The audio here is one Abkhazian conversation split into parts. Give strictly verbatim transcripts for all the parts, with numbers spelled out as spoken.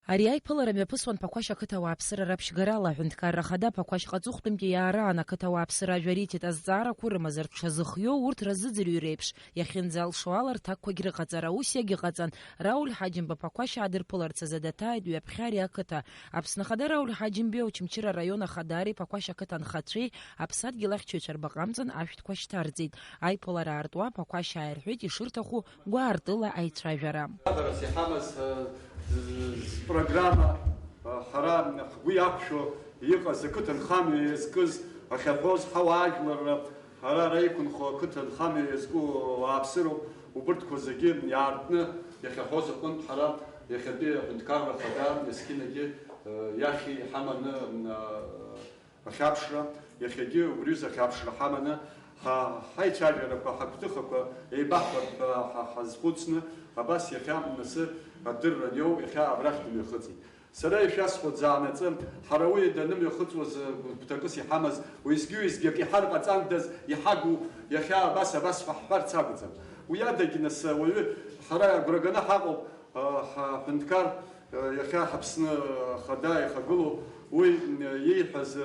Ари аиԥылара мҩаԥысуан Ԥақәашь ақыҭа ауааԥсыра раԥшьгарала. Аҳәынҭқарра Ахада Ԥақәашь ҟаҵыхәтәымтәи иаараан ақыҭа ауааԥсыра ажәа риҭеит азҵаарақәа рымазар дшазыхиоу урҭ разыӡырҩреиԥш. Иахьынӡалшо ала рҭакқәагь рыҟаҵара ус иагьыҟаҵан. Рауль Ҳаџьымба Ԥақәашь аадырԥыларц азы даҭааит ҩаԥхьа ари ақыҭа. Аԥсны Ахада Рауль Ҳаџьымбеи Очамчыра араион ахадареи Ԥақәашь ақыҭа анхацәеи аԥсадгьыл ахьчаҩцәа рбаҟа амҵан ашәҭқәа шьҭарҵеит. Аиԥылара аартуа Ԥақәашь ааирҳәеит ишырҭаху гәаартыла аицәажәара. Ҳадарас иҳамаз, э, з-, программа, э, ҳара ҳгәы иақәшәо иҟаз ақыҭанхамҩа иазкыз ахьаҳәоз ҳауаажәларра, ҳара ара иқәынхо ақыҭанхамҩа иазку ауааԥсыроуп, убырҭқәа зегьы иаартны иахьаҳәоз аҟынтә ҳара иахьатәи аҳәынҭқарра хада есқьынагьы, э, иахь иҳаманы, э, ахьаԥшра, иахьагьы убри аҩыза ахьаԥшра ҳаманы, ҳа-, ҳаицәажәарақәа, ҳагәҭыхақәа еибаҳҳәап ҳәа ҳа-, ҳазхәыцны, абас иахьа мнасы адырра аниоу, иахьа абрахь дымҩахыҵит. Сара ишәасҳәоит заанаҵы, ҳара уи данымҩахыҵуаз, гәҭакыс иҳамаз, уеизгьы-уеизгьы акы иҳар ҟаҵандаз, иҳагу, иахьа абас, абас ҳәа ҳҳәарц акәӡам. Уи адагьы нас, ауаҩы ҳара агәра ганы ҳаҟоуп, ҳа-, ҳҳәынҭқар, иахьа ҳАԥсны Ахада ихагылоу, уи ииҳәаз,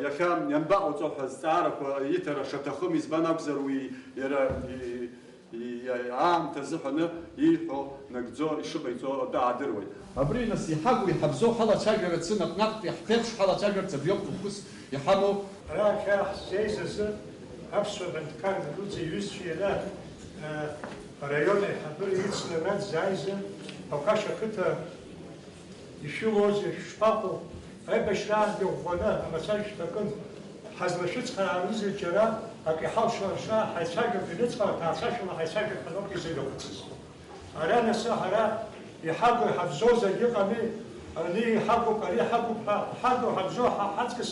иахьа ианбаҟауҵо ҳәа зҵаарақәа иҭара шаҭахым, избан акәзар, уи иара и-, и-, аамҭа азыҳәаны ииҳәо нагӡо ишыҟаиҵо атәы аадыруеит. Абри, нас, иҳагу иҳабзоу ҳалацәажәарацы наҟ-наҟтәи ҳԥеиԥш ҳалацәажәарц абриоуп хықәкыс иҳамоу. Ара иахьа ҳзеиз азы аԥсуа ҳәынҭқарра дуӡӡа иҩызцәеи иара, э, араион аиҳабыра ицны ара дызааизар, Ԥақәашь ақыҭа ишәылоузеи, шәышԥаҟоу? Аибашьраангьы ӷәӷәаны амацәаз шәҭакын. Ҳазлашәыцхраарызеи џьара, акы иҳалшо аша, ҳаицәажәап, ҩныҵҟа аҭаацәашәала ҳаицәажәап ҳәа ауп изеилахәыцыз. Ара насы ҳара иҳагу иҳабзоу зегь ыҟами, ани иҳагуп, ари иҳагуп ҳәа ҳҳагу ҳабзоу ҳа ҳаҵкыс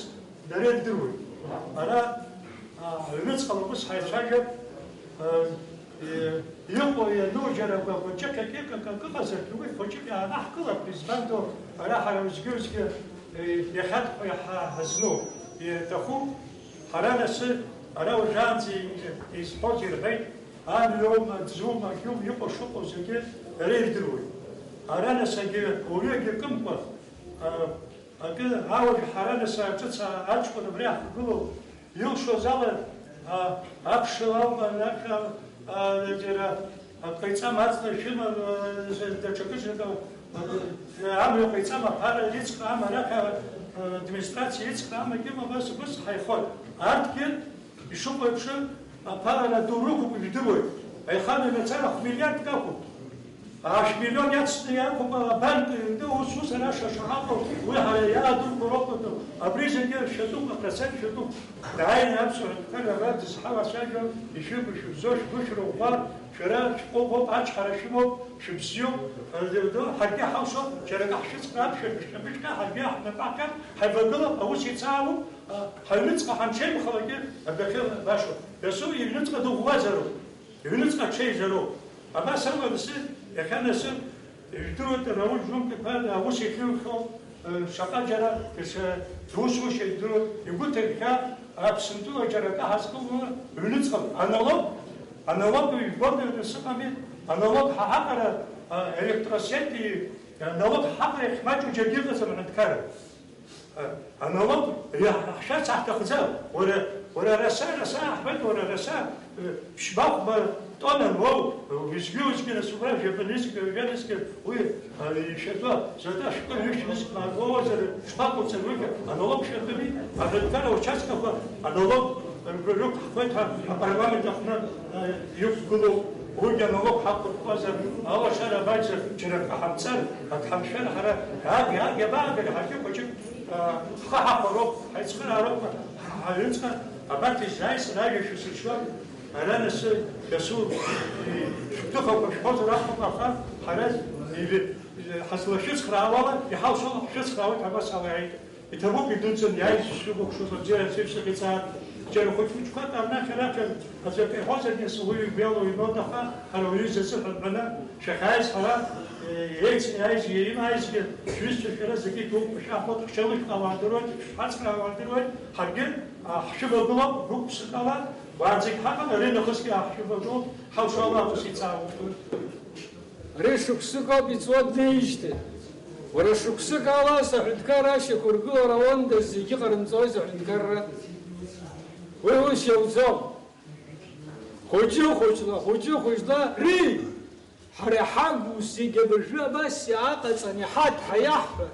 дара ирдыруеит. Ара, а, аҩныҵҟала ус ҳаицәажәап, а, и-, иҟоу иану џьара гәагәаҿыхьак акы, акы ыҟазаргьы уи хәыҷык иаанаҳкылап, избанзар ара ҳара уеизгьы-уеизгьы, е, иахьатәқәа иаҳа-, ҳазну иаҭахуп. Ҳара насы, ара уажәраанӡа изҳәоз ирҳәеит, амҩоума, аӡума, агьума, иҟоу шыҟоу зегьы дара ирдыруеит. Ара нас агьы уаҩы агьакымкәа, а, акы, ауаҩ ҳара нас ҿыц аҷкәын абри ҳгылоуп, илшоз ала, а, аԥшыла аума, анаҟа, а, џьара, а, ҟаиҵама, аҵла шәыма, а, даҽакы-даҽакы, а, амҩа ҟаиҵама, аԥара иҵхраама, араҟа, а, администрациа иҵхраама, кьыма, абас, убас ҳаихоит. Арҭгьы, ишыҟоу еиԥш, аԥара ду рықәуп, ижәдыруеит. Аихамҩа мацара хә-миллиардк ақәуп. Ашә-миллион иацны иақәуп, абанк ианду, ус, ус, ара шаша ҳаҟоу, уи ҳара иаадуқәа роуп, абри зегьы шәатәуп, апроцент шәатәуп. Дааины аԥсуа ҳәынҭқарра ара дызҳалацәажәо, ишәыгу шәыбзоу, шәгәы шәрыӷәӷәа, шәара шәҟәыӷоуп, ачҳара шәымоуп, шәыбзиоуп, ҳаргьы ҳалшоит, џьара акы ҳшәыцхраап, шәа-, шәа-, шәа-, ҳаргьы ҳнапы ҳкып, ҳаивагылап, аус еицаауп, а, ҳаҩныҵҟа ҳанҽеимхалакгьы адәахьы башоуп. Дасу иҩныҵҟа дыӷәӷәазароуп. Иҩныҵҟа ҽеизароуп. Абас ала асы, иахьа насы, ижәдыруеит, Рауль Џьумка-иԥа аус иахьылхьоу, э, шаҟа џьара, ес-, дусушьа ижәдыруеит, игәы ҭыӷьӷьа, Аԥсынтәыла џьара акы ҳазкылуа ҩныҵҟа аналог, аналог ижәбода, ус ыҟами, аналог ҳа ҳаҟара, а, электросети, аналог ҳаҟара иахьмаҷу џьаргьы ыҟаӡам аҳәынҭқарра. Аналог иаҳ-, ҳшәарц ҳҭахӡам. Уара, уара араса, араса ҳҳәоит, уара араса, э, ԥшьба-хәба тонна ануоу, уеизгьы-уеизгьы нас убра жәабанызқь, ҩажәа нызқь уи, э, ишәатәа, зада шәкы ҩышә нызқь мааҭ уоуазар, шԥаҟауҵар уигьы аналог шәатәыми, аҳәынҭқарра участкақәа аналог рықәҳхуеит ҳәа апарламент аҟны, э, иқәгылоуп. Уигьы аналог ҳақәырхуазар, алашара абаҩӡа џьара акы ҳамцар, ак ҳамшәар, ҳара, иааг, иааг, иабаагара, ҳаргьы хәыҷык, а, ҳхы ҳахәароуп, ҳаицхыраароуп, ҳаҩныҵҟа абарҭ изааиз ражәа шәысыршьуан, ара насы дасу, и, шәгәҭыхақәа шәҳәозар акәхап, аха ҳара, и, ҳазлашәыцхраауала, иҳалшо ҳшәыцхраауеит, абас ала иааит. Иҭабуп идуӡӡан иааиз шәыкәыхшоз абзиара анцәа ишәзыҟаиҵа. Џьара хәыҷ-хәыҷқәак арнахь-арахь аӡәы акы иҳәозаргьы, асы уи игәы иалоу ибоит, аха ҳара уаҩы изы азыҳәан ҳәаны шәахьааиз ҳара, е, еицны иааиз, еимааизгьы шәҩызцәа шәара зегьы идууп, шәаҳбоит, ҳшьалышәҟа уаадыруеит, шәҳацхраа уаадыруеит, ҳаргьы, а, ҳшәывагылоуп гәык-ԥсыкала, уаанӡагь ҳаҟан, ари нахысгьы ҳшәывагылоуп, ҳалшо ала аус иҵаауп. Ари шықәсык ауп иҵуа днеижьҭеи. Уара шықәсык ала ас аҳәынҭқарра ашьақәыргылара уондаз зегьы ҟарымҵои аҳәынҭқарра? Уи ус иауӡом. Хәыҷы-хәыҷла, ри! Ҳара иҳагу зегьы абыржәы абас иааҟаҵаны иҳаҭ-, ҳаиаҳҳәар,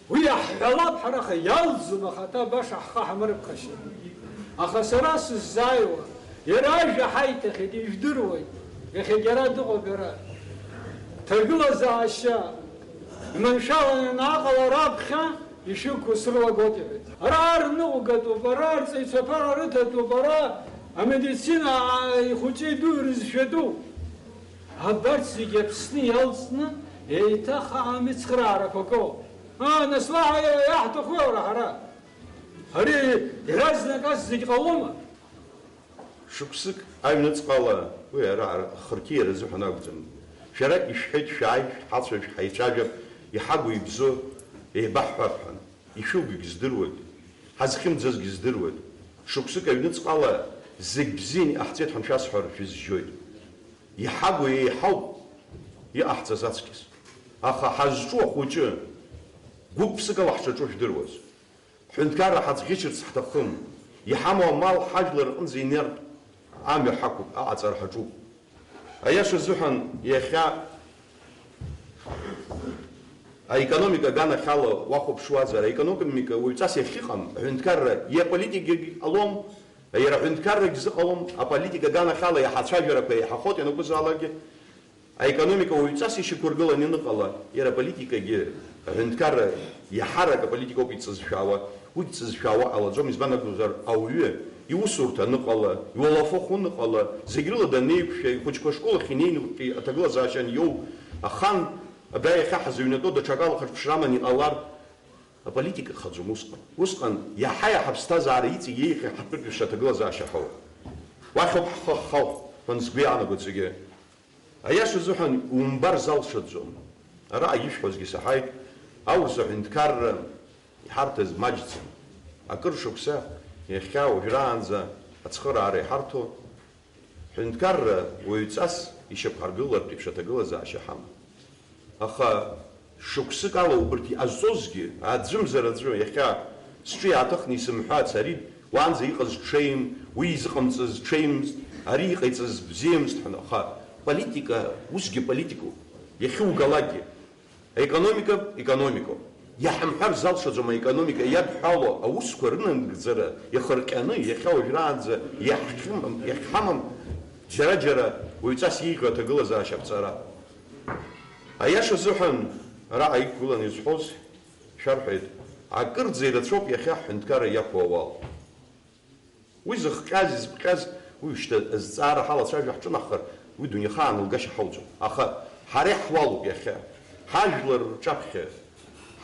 уи иаҳҳәалап ҳара, аха иалӡом ахаҭа баша ҳхы ҳамырԥхашьан. Аха сара сыззааиуа, иара ажәа ҳаиҭахьеит, ижәдыруеит, иахьагьы ара дыҟоуп иара. Ҭагылазаашьа иманшәаланы ианааҟала раԥхьа ишәықәу срылагоит, иҳәеит. Ара арныҟәгатәуп, ара арҵаҩцәа аԥара рыҭатәуп, ара амедицина, а, ихәыҷы иду ирызшәатәу. Абарҭ зегьы Аԥсны иалҵны, еиҭах аамыцхраарақәа акоуп. Аа, нас уаҳа иа-, иаҳҭаху ара ҳара? Ари иаразнак ас зегь ҟалома? Шықәсык аҩныҵҟала уи ара, ара хырқьиара азыҳәан акәӡам. Шәара ишәҳәеит, шәааи, шәҳацәажә, ҳаицәажәап, иҳагу ибзоу еибаҳҳәап ҳәа. Ишәугьы здыруеит, ҳазхьымӡазгьы здыруеит. Шықәсык аҩныҵҟала зегь бзианы иҟаҳҵеит ҳәа аншәасҳәар шәызжьоит. Иҳагу еиҳауп иҟаҳҵаз аҵкьыс. Аха ҳазҿу ахәыҷы гәык-ԥсыкала ҳшаҿу жәдыруаз. Ҳҳәынҭқарра ҳаӡӷьычырц ҳҭахым. Иҳамоу амал ҳажәлар рҟынӡа инертә амҩа ҳақәуп, аҟаҵара ҳаҿуп. Аиаша азыҳәан, иахьа аекономика аганахьала уахәаԥшуазар, аекономика уаҩҵас иахьыҟам, аҳәынҭқарра иаполитикагь ҟалом, иара аҳәынҭқаррагь зыҟалом, аполитика аганахьала иаҳа ацәажәарақәа еиҳахоит ианакәызаалакгьы. Аекономика уаҩҵас ишьақәыргыланы аныҟала, иара аполитикагьы, аҳәынҭқарра иаҳарак аполитикоуп иҵызшәаауа. Уигь ҵызшәаауа ҟалаӡом, избан акәзар, ауаҩы иусурҭа аныҟала, иуалафахә аныҟала, зегь рыла данеиқәшәа, ихәыҷқәа ашкол ахь инеины аҭагылазаашьа аниоу, ахан, абра иахьа ҳазыҩнатәоу даҽакала хыркәшара аманы иҟалар, аполитика ахаӡом усҟан. Усҟан иаҳа-иаҳа аԥсҭазаара иҵегь еиӷьу ҳаҭыртәышәа аҭагылазаашьа ҳауп. Уахьоуп ҳхы ахьхоу ҳәа сгәы иаанагоит зегьы. Аиаша азыҳәан, иумбар залшаӡом. Араҟа ишәҳәозгьы саҳаит, аурыс аҳәынҭқарра иҳарҭаз маҷӡам. Акыр шықәса, иахьа уажәраанӡа ацхыраара иҳарҭо, ҳәынҭқарра уаҩҵас ишьақәҳаргылартә еиԥш аҭагылазаашьа ҳамам. Аха шықәсык ала убырҭ иҟазҵозгьы, аӡәымзар аӡәы, иахьа сҿы иааҭыхны исымҳәац, ари уаанӡа иҟаз ҽеим, уи изыҟамҵаз ҽеимызт, ари иҟаиҵаз бзиамызт ҳәа, аха политика усгьы политикоуп, иахьугалакгьы. Аекономика, економикоуп. Иаҳамҳәар залшаӡом аекономика иадҳәало аусқәа рынагӡара иахырҟьаны, иахьа уажәраанӡа иаҳхьымам, иахьҳамам, џьара-џьара уаҩҵас еиӷьу аҭагылазаашьа аԥҵара. Аиаша азыҳәан, араҟа иқәгыланы изҳәоз шәарҳәеит, акырӡа ирацәоуп иахьа ҳҳәынҭқарра иақәу ауал. Уи зыхҟьаз, изыԥҟьаз, уи шьҭа азҵаара ҳалацәажәо ҳҿынаҳхар, уи дунеихаан лгашьа ҳауӡом. Аха ҳара иаҳуалуп иахьа. Ҳажәлар рҿаԥхьа,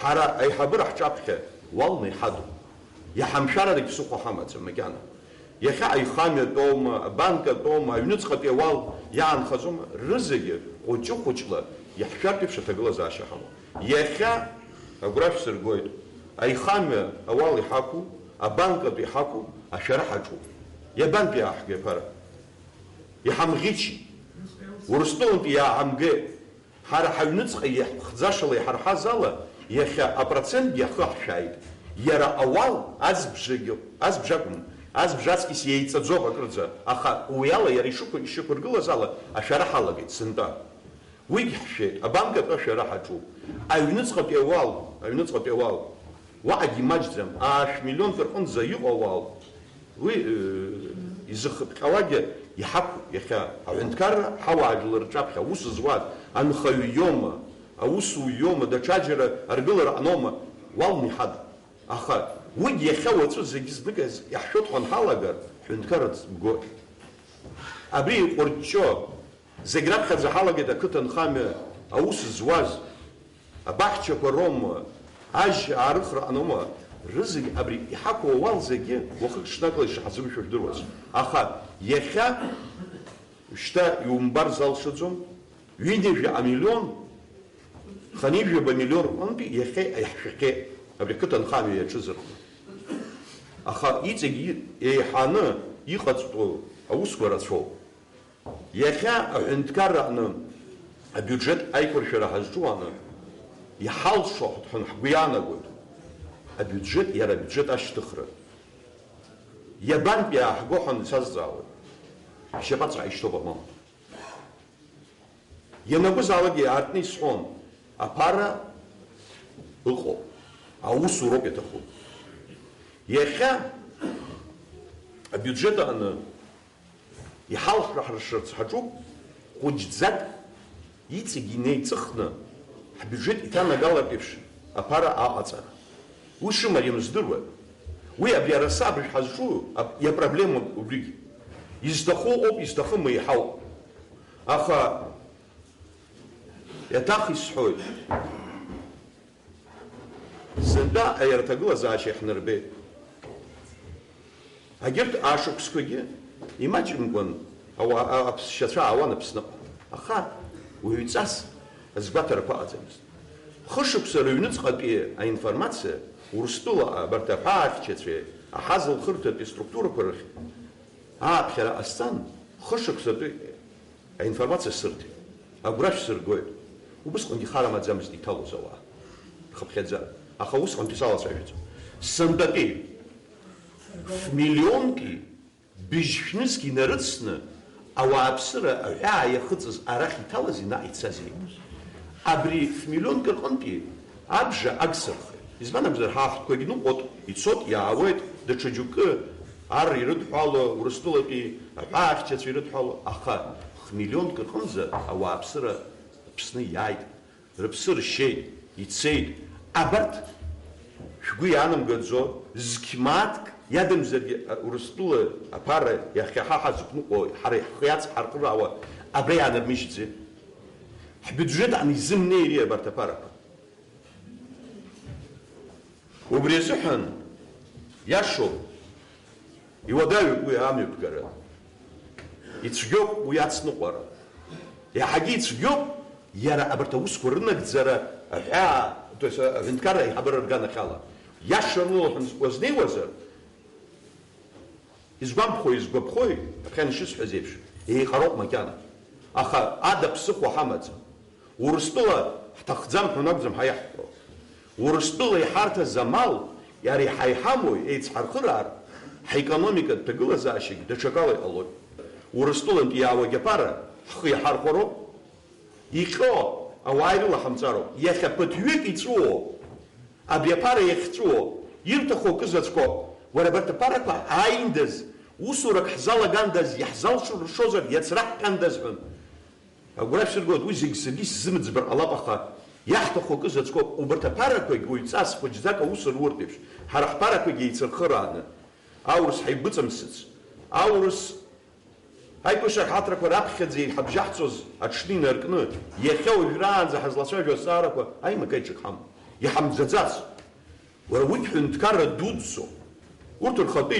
ҳара аиҳабыра ҳҿаԥхьа уалны иҳадуп. Иаҳамшәарадагь ԥсыхәа ҳамаӡам макьана. Иахьа аихамҩатәоума, абанкатәоума, аҩныҵҟатәи ауал иаанхаӡома, рызегьы хәыҷы-хәыҷла иаҳшәартә еиԥш аҭагылазаашьа ҳамоуп. Иахьа агәра шәсыргоит, аихамҩа ауал иҳақәу, абанкатә иҳақәу, ашәара ҳаҿуп. Иабантәи иааҳгеи аԥара? Иҳамӷьычи. Урыстәылантәи иааҳамгеит. Ҳара ҳаҩныҵҟа иаҳԥхӡашала иҳарҳаз ала, иахьа апроцентгьы ахы ҳшәааит. Иара ауал азбжагьы, азбжакәым, азбжаҵкьыс иеиҵаӡоуп акырӡа, аха уи ала иара ишықәы-, ишықәыргылаз ала ашәара ҳалагеит сынтәа. Уигь ҳшәеит, абанкатә ашәара ҳаҿуп. Аҩныҵҟатәи ауал, аҩныҵҟатәи ауал, уаҟагьы имаҷӡам, аашә миллионк рҟынӡа иҟоу ауал, уи, э, изыхыԥҟьалакгьы иҳақәуп иахьа. Аҳәынҭқарра ҳауаажәлар рҿаԥхьа аус зуаз анхаҩы иоума, аусуҩ иоума, даҽаџьара аргылара аҟноума, уалны иҳадуп. Аха уигь иахьа уаҵәы зегьы зныказ иаҳшәоит ҳәа анҳалагар, ҳҳәынҭқарра ҵбгоит. Абри иҟәырҷҷо, зегь раԥхьаӡа ҳалагеит ақыҭанхамҩа аус зуаз, абаҳчақәа роума, ажь аарыхра аноума, рызегь абри иҳақәу ауал зегьы уахык-ҽнакала ишаҳзымшәо жәдыруаз. Аха иахьа, шьҭа иумбар залшаӡом, ҩынҩажәа амиллион, хынҩажәаба миллион рҟынтәи иахьа иаҳшәахьеит абри ақыҭанхамҩа иаҿызар. Аха иҵегь и-, еиҳаны иҟаҵатәу аусқәа рацәоуп. Иахьа аҳәынҭқарра аҟны абиуџьет аиқәыршәара ҳазҿу аҟны, Иҳалшо ҳәа ҳгәы иаанагоит абиуџьет, иара абиуџьет ашьҭыхра. Иабантәи иааҳго ҳәа ансазҵаауеит. Ҳшьапаҵәҟьа ишьҭоуп амал. Ианакәызаалакгьы аартны исҳәон, аԥара ыҟоуп, аусуроуп иаҭаху. Иахьа абиуџьет аҟны иҳалшаршарц ҳаҿуп, хәыҷӡак иҵегь инеиҵыхны ҳбиуџьет иҭанагалартә еиԥш аԥара аҟаҵара. Уи шымариам здыруа. Уи абри араса абри ҳазҿу аб-, иапроблемоуп убригь. Изҭаху ыҟоуп, изҭахым еиҳауп. Аха иаҭах исҳәоит. Сынтәа аирҭагылазаашьа иаҳнарбеит. Агьырҭ ашықәсқәагьы имаҷымкәан ауаа, аԥсшьацәа аауан Аԥсныҟа. Аха уаҩҵас азгәаҭарақәа ыҟаӡамызт. Хышықәса рыҩныҵҟатәи аинформациа Урыстәыла абарҭ аҳәаахьчацәеи аҳазылхырҭатәи структурақәа рахь ааԥхьара ҟасҵан, хышықәсатәи аинформациа сырҭеит. Агәра шәсыргоит. Убысҟангьы хар амаӡамызт иҭалоз ауаа рхыԥхьаӡара. Аха усҟантәи салацәажәаӡом. Сынтәатәи ф-миллионки быжьшәнызқь инарыцны ауааԥсыра аҳәаа иахыҵыз арахь иҭалази наҟ ицази? Абри ф-миллионк рҟынтәи абжа агсырхеит. Избан акәзар, ҳа ҳтәқәагь ныҟәоит, ицот, иаауеит, даҽа џьоукы ар ирыдҳәало, Урыстәылатәи аҳәаахьчацәа ирыдҳәало, аха ф-миллионк рҟынӡа ауааԥсыра Аԥсны иааит. Рыԥсы ршьеит, ицеит. Абарҭ шәгәы иаанамгаӡо, зқь мааҭк иадамзаргьы, а, Урыстәыла аԥара иахьа ҳа ҳазықәныҟәо, ҳара ҳхы иацҳархыраауа абра иаанармыжьӡеи? Ҳбиуџьет ан изымнеири абарҭ аԥарақәа? Убри азыҳәан иашоуп, иуадаҩуп уи амҩаԥгара. Ицәгьоуп уи ацныҟәара. Иаҳагьы ицәгьоуп иара абарҭ аусқәа рынагӡара аҳәаа, то есть, аҳәынҭқарра аиҳабыра рганахьала. Иашаны уазнеиуазар, изгәамԥхои, изгәаԥхои, ҳәа ишысҳәаз еиԥш, еиҟароуп макьана. Аха ада ԥсыхәа ҳамаӡам. Урыстәыла ҳҭахӡам ҳәа акәӡам ҳаиаҳҳәо. Урыстәыла иҳарҭаз амал, иара иҳаиҳамои еицҳархыраар, ҳекономикатә ҭагылазаашьагь даҽакала иҟалоит. Урыстәылантә иаауагь аԥара ҳхы иаҳархәароуп. Иҟьо ауаа ирылаҳамҵароуп. Иахьа ԥыҭҩык иҵәуо, абри аԥара иахьҵәуо, ирҭаху акы заҵәқәоуп. Уара абарҭ аԥарақәа ааиндаз, усурак ҳзалагандаз, иаҳзалшо ршозар, иацраҳҟьандаз ҳәа. Агәра шәсыргоит, уи зегь саргьы исзымӡбар ҟалап, аха иаҳҭаху акы заҵәқәоуп. Убарҭ аԥарақәагь уаҩҵас хәыҷӡак аус руартә еиԥш, ҳара ҳԥарақәагьы еицырхырааны, аурыс ҳаигәыҵамсыц, аурыс аиқәшаҳаҭрақәа раԥхьаӡа иҳабжьаҳҵоз аҽны инаркны, иахьа уажәраанӡа ҳазлацәажәо азҵаарақәа аимакаиҿак ҳамоуп. Иҳамӡаӡац. Уара уигь ҳәынҭқарра дуӡӡоуп. Урҭ рхатәы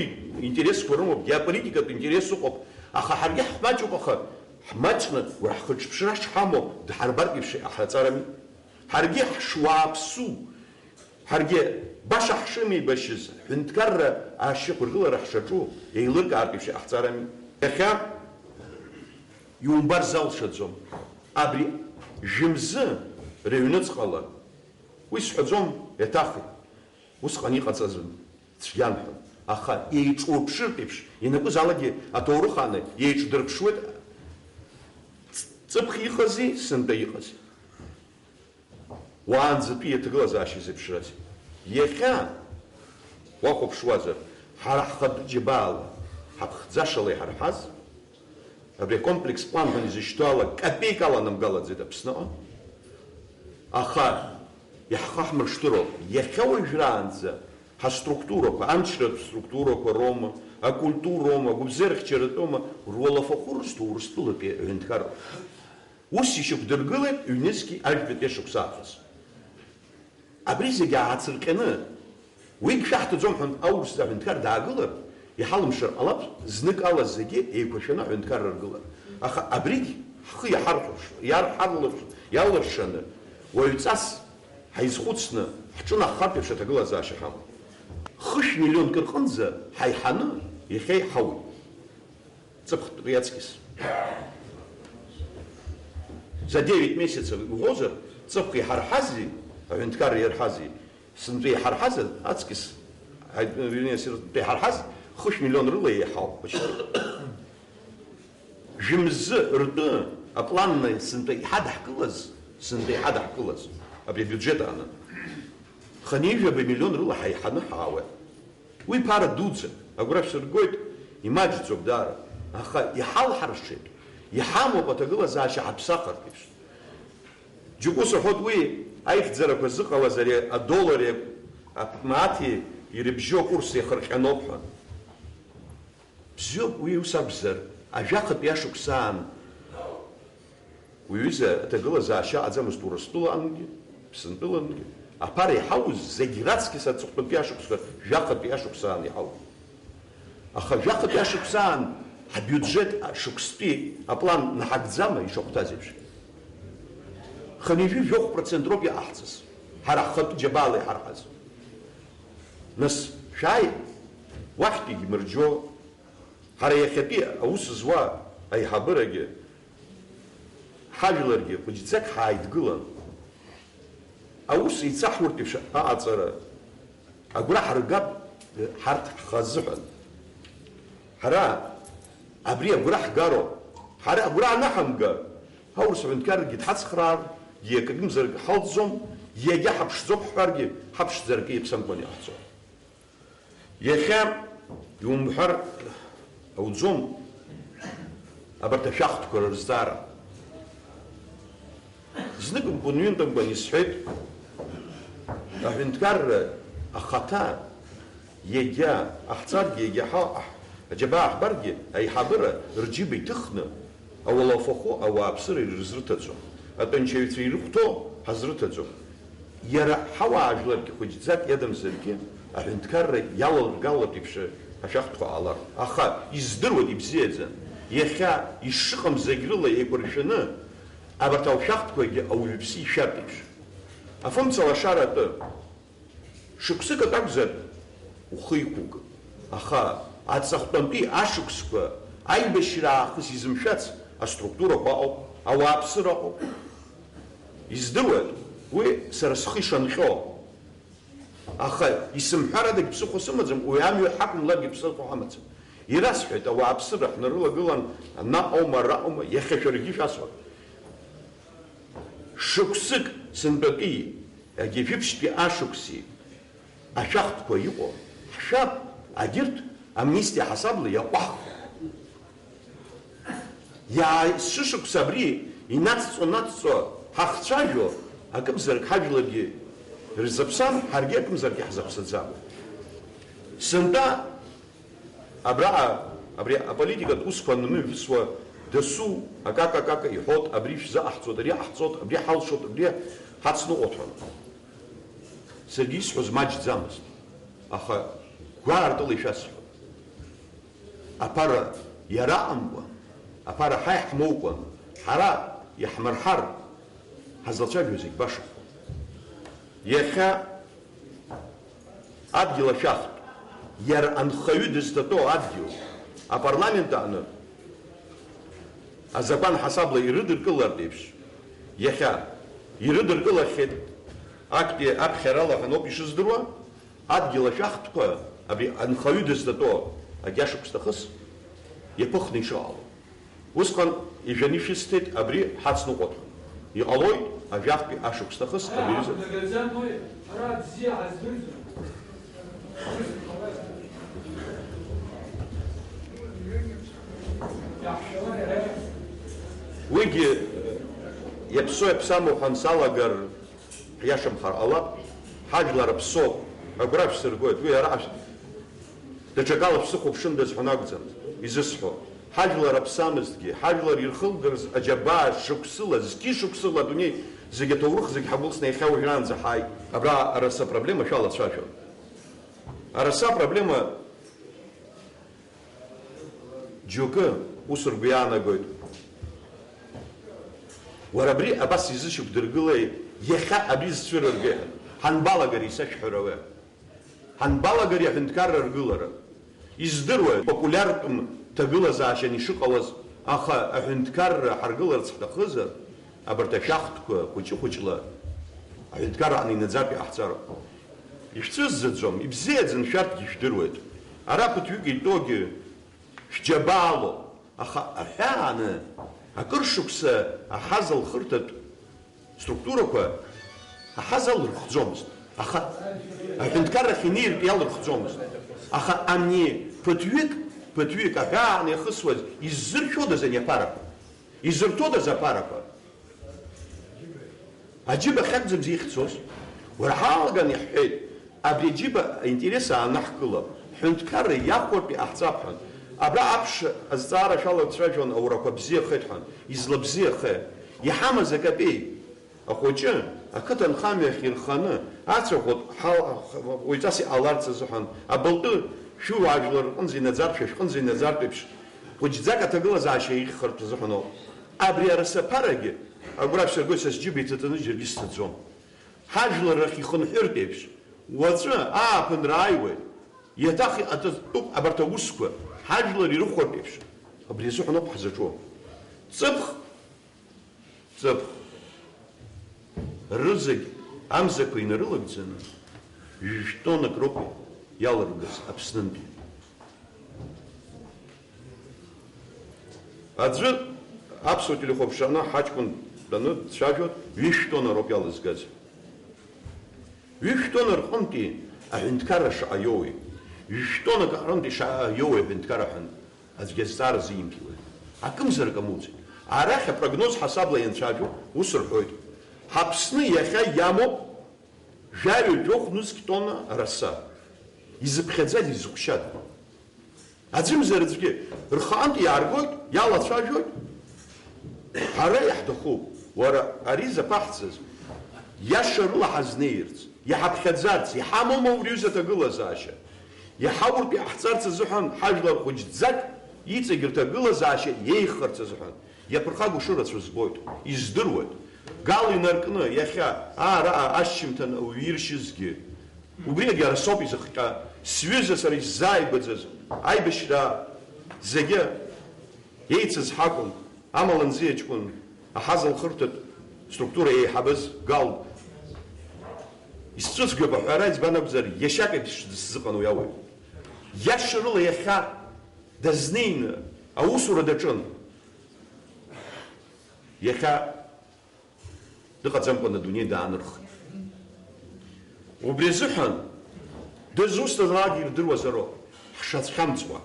интересқәа рымоуп, геополитикатә интерес ыҟоуп, аха ҳаргьы ҳмаҷуп, аха ҳмаҷны уара ҳхыҿԥшра шҳамоу дҳарбартә еиԥш иҟаҳҵарами? Ҳаргьы ҳшуааԥсу, ҳаргьы баша ҳшымеибашьыз, ҳәынҭқарра ашьақәыргылара ҳшаҿу еилыркаартә еиԥш иҟаҳҵарами? Иахьа иумбар залшаӡом. Абри жәымзы рыҩныҵҟала Уи сҳәаӡом, иаҭахи. Усҟан иҟаҵаз цәгьан ҳәа. Аха еиҿурԥшыртә еиԥш, ианакәызаалакгьы аҭоурых ааны еиҿдырԥшуеит, ҵ-, ҵыԥх иҟази, сынтәа иҟази. Уаанӡатәи иаҭагылазаашьа зеиԥшраз. Иахьа, уахәаԥшуазар, ҳара ҳхатәы џьабаала, ҳаԥхӡашала иҳарҳаз, Абри акомплекс план ҳәа изышьҭоу ала капеик аламгалаӡеит Аԥсныҟа. Аха иаҳхаҳмыршҭыроуп, иахьа уажәраанӡа ҳаструктурақәа, амчратә структурақәа роума, акультуроума, агәабзиарахьчаратәоума, руалафахәы рызҭо Урыстәылатәи аҳәынҭқарра. Ус ишьақәдыргылеит ҩнызқьи ажәбатәи ашықәса аахыс. Абри зегьы аацырҟьаны, уигь шәаҳҭаӡом ҳәа аурыс аҳәынҭқар даагылар, иҳалымшар ҟалап, знык ала зегьы еиқәыршәаны аҳәынҭқарра ргылар. Аха абригь ҳхы иаҳархәаԥш-, иарҳарлырш-, иалыршаны, уаҩҵас ҳаизхәыцны, ҳҿынаҳхартә еиԥш аҭагылазаашьа ҳамоуп. Хышә миллионк рҟынӡа ҳаиҳаны иахьа иҳауеит. Ҵыԥх ԥтәи аҵкьыс. За девять месяцев иуҳәозар, ҵыԥх иҳарҳази, Аҳәынҭқарра иарҳази? Сынтәа иҳарҳаз аҵкыс, ҳаи-, вернее, сынтәа иҳарҳаз хышә миллион рыла еиҳауп, почти. Жәымзы ртәы апланны сынтәа иҳадаҳкылаз, сынтәа иҳадаҳкылаз, абри абиуџьет ааны, хынҩажәаба миллион рыла ҳаиҳаны ҳаауеит. Уи ԥара дуӡӡак, агәра шәсыргоит, имаҷӡоуп даара, аха иҳалҳаршеит, иҳамоуп аҭагылазаашьа ҳаԥсахыртә еиԥш. Џьоукы ус рҳәоит, уи аихьӡарақәа зыҟалаз ари адоллари амааҭи ирыбжьоу акурс иахырҟьаноуп ҳәа. Бзиоуп, уи ус акәзар, ажәахатәи ашықәс аан уи аҩыза аҭагылазаашьа аҟаӡамызт Урыстәылаангьы, Ԥсынтәылангьы. Аԥара иҳауз зегь раҵкьыс аҵыхәтәантәи ашықәсқәа, жәахатәи ашықәс аан иҳауан. Аха жәахатәи ашықәс аан ҳбиуџьет шықәсытәи аплан наҳагӡама ишахәҭаз еиԥш? Хынҩажәи жәохә процент роуп иҟаҳҵаз, ҳара ҳхатәы џьабаала иҳарҳаз. Нас, шәааи, уахьтәигь мырџьо, ҳара иахьатәи аус зуа аиҳабырагьы, ҳажәларгьы хәыҷӡак ҳааидгылан, аус еицаҳуртә еиԥш аҟаҵара агәра ҳаргап ҳарҭ ҳхы азыҳәан. Ҳара абри агәра ҳгароуп. Ҳара агәра анаҳамгар, аурыс аҳәынҭқаррагьы дҳацхрааргьы акагьымзарак ҳалҵӡом, иагьа ҳаԥшӡоуп ҳҳәаргьы, ҳаԥшӡаракы иаԥсамкәан иҟаҳҵом. Иахьа иумҳәар ауӡом абарҭ ашәахтәқәа рырзҵаара. Зныкымкәан-ҩынтәымкәан исҳәеит, аҳәынҭқарра ахаҭа иагьа ҟаҳҵаргьы, иагьа ҳа-, ҳ-, аџьабаа ҳбаргьы, аиҳабыра рџьыба иҭыхны, ауалафахәы ауааԥсыра ирызрыҭаӡом, атәанчаҩцәа ирыхәҭоу ҳазрыҭаӡом. Иара ҳауаажәларгьы хәыҷӡак иадамзаргьы, аҳәынҭқарра иалалыргалартә еиԥш ашәахтәқәа ҟалар. Аха издыруеит ибзиаӡаны, иахьа ишыҟам зегь рыла еиқәыршәаны, абарҭ ашәахтәқәагьы ауаҩԥсы ишәартә еиԥш. Афымца лашара атәы. Шықәсык акы акәзар, ухы иқәук. Аха аҵыхәтәантәи ашықәсқәа аибашьра аахыс изымшәац аструктурақәа ыҟоуп, ауааԥсыра ыҟоуп. Издыруеит, уи сара схы ишанҟьо. Аха исымҳәар адагь ԥсыхәа сымаӡам, уи амҩа ҳақәымларгьы ԥсыхәа ҳамаӡам. Ирасҳәеит, ауааԥсыра ҳнарылагылан, анаҟа аума, араҟа аума, иахьа шәаргьы шәасҳәап. Шықәсык сынтәатәи, егьи жәиԥшьтәи ашықәси ашәахтәқәа иҟоу ҳшәап, агьырҭ амнистиа ҳасабла иаҟәаҳхуеит. Иааи-, сшышықәса абри инацҵо-нацҵо ҳахцәажәо, акымзарак ҳажәларгьы рзаԥсам, ҳаргьы акымзарак иаҳзаԥсаӡам. Сынтәа Абраҟа, абри аполитикатә усқәа анмыҩаԥысуа, дасу акака-кака иҳәоит, абри шәзаҟаҳҵоит, ари аҟаҳҵоит, абри ҳалшоит, абри ҳацныҟәоит ҳәа. Саргьы исҳәоз маҷӡамызт, аха гәаартыла ишәасҳәоит. Аԥара иара аҟамкәан, аԥара ҳа иаҳмоукәан, ҳара иаҳмырҳар, ҳазлацәажәо зегь башахоит. Иахьа Адгьыл ашәахтә, иара анхаҩы дызҭатәоу адгьыл, апарламент аҟны азакәан ҳасабла ирыдыркылартә еиԥш, иахьа ирыдыркылахьеит, актәи аԥхьарала ҳәа ноуп ишыздыруа, адгьыл ашәахтәқәа абри анхаҩы дызҭатәоу агьашықәс нахыс иаԥыхны ишыҟало. Усҟан ижәаны ишәысҭеит абри ҳацныҟәоит ҳәа. Иҟалоит, ажәахәтәи ашықәс нахыс абри изы. Ара бзиа ҳаздырӡом. Уигьы иаԥсоу иаԥсаму ҳәа ансалагар, ҳиашамхар ҟалап, ҳажәлар аԥсоуп, агәра шәсыргоит, уи ара ашә-, даҽакала шәсыхәаԥшындаз ҳәа акәӡам изысҳәо. Ҳажәлар аԥсамызҭгьы, ҳажәлар ирхылгарыз аџьабаа шықәсыла, зқьи шықәсыла адунеи зегь аҭоурых зегь ҳагәылсны иахьа уажәраанӡа ҳааит. Абра араса проблема шәалацәажәон. Араса проблема Џьоукы ус ргәы иаанагоит. Уара абри абас изышьақәдыргылеи, иахьа абри зцәырыргеи ҳәа? Ҳанбалагари, сашәҳәара уи? Ҳанбалагари аҳәынҭқарра аргылара? Издыруеит, популиартәым ҭагылазаашьан ишыҟалаз, аха аҳәынҭқарра ҳаргыларц ҳҭахызар, абарҭ ашәахтәқәа хәыҷы-хәыҷла Аҳәынҭқарра аҟны инаӡартә иҟаҳҵароуп. Ишәцәызӡаӡом, ибзиаӡаны шәарҭгьы ижәдыруеит. Ара ԥыҭҩык итәоугьы шәџьабаалоуп, аха аҳәааны акыр шықәса аҳаза лхырҭатә структурақәа аҳаза алырхӡомызт, аха аҳәынҭқаррахь инеиртә иалырхӡомызт. Аха ани ԥыҭҩык, ԥыҭҩык аҳәааны иахысуаз иззыршәодаз ани аԥарақәа? Изырҭодаз аԥарақәа? Аџьыба ахьакәӡам ихьӡоз. Уара ҳалаган иаҳҳәеит, абри аџьыба аинтерес аанаҳкылап, ҳҳәынҭқарра иахәартә иҟаҳҵап ҳәа. Абра аԥш азҵаара шәалагцәажәон, аурақәа бзиахеит ҳәа. Излабзиахеи? Иҳамаз акапеи? Ахәыҷы ақыҭанхамҩахь ирханы, ацәаӷәатә ҳал-, уаҩҵас иҟаларц азыҳәан, абылтәы шәыуаажәлар рҟынӡа инаӡартә, шәа шәҟынӡа инаӡартә еиԥш, хәыҷӡак аҭагылазаашьа еиӷьхартә азыҳәан ауп. Абри арасаԥарагьы агәра шәсыргоит, са сџьыба иҭаҵаны џьаргьы сҭаӡом. Ҳажәлар рахь ихынҳәыртә еиԥш, уаҵәы ааԥынра ааиуеит, иаҭах иҟаҵатәуп абарҭ аусқәа, ҳажәлар ирыхәартә еиԥш, абри азыҳәан ауп ҳзаҿу. Ҵыԥх, ҵыԥх, рызегь амзақәа инарылагӡаны, жәшәтә тоннак роуп иалыргаз Аԥснынтәи. Аӡәы аԥсуа телехәаԥшраны ҳаҷкәын даны дцәажәоит, ҩышә тонна роуп иалызгаз. Ҩышә тонна рҟынтәи аҳәынҭқарра шаҟа иоуеи? Ҩышә тоннак аҟынтәи шаҟа иоуеи аҳәынҭқарра ҳәа аӡәгьы азҵаара зимкьуеи? Акымзарак амуӡеит. Арахь апрогноз ҳасабла ианцәажәо, ус рҳәоит, Ҳаԥсны иахьа иамоуп жәаҩа жәохә нызқь тонна араса. Изыԥхьаӡаз, изыхәшьада? Аӡәымзар аӡәгьы рхаантә иааргоит, иалацәажәоит. Ҳара иаҳҭахуп, уара, ари заԥаҳҵаз, иашарыла ҳазнеирц, иҳаԥхьаӡарц, иҳамоума убри аҩыза аҭагылазаашьа? Иҳауртә иҟаҳҵарц азыҳәан ҳажәлар хәыҷӡак иҵегь рҭагылазаашьа иеиӷьхарц азыҳәан иаԥырхагоу шырацәоу збоит, издыруеит. Гал инаркны, иахьа, аа, араҟа ашьжьымҭан ауаҩы иршьызгьы, убри агьы арасоуп изыхҟьа, сҩыза сара исзааигәаӡаз аибашьра зегьы еицыз ҳакәын, амала Нзиа ҷкәын, аҳаза лхырҭатә структура еиҳабыз Гал исцәыцәгьоуп аҳәара, избан акәзар, иашьак еиԥш дысзыҟан уи ауаҩ. Иашарыла иахьа дазнеины аусура даҿын. Иахьа дыҟаӡамкәан адунеи даанырхит. Убри азыҳәан дызусҭазаалак ирдыруазароуп ҳшацәхьамҵуа.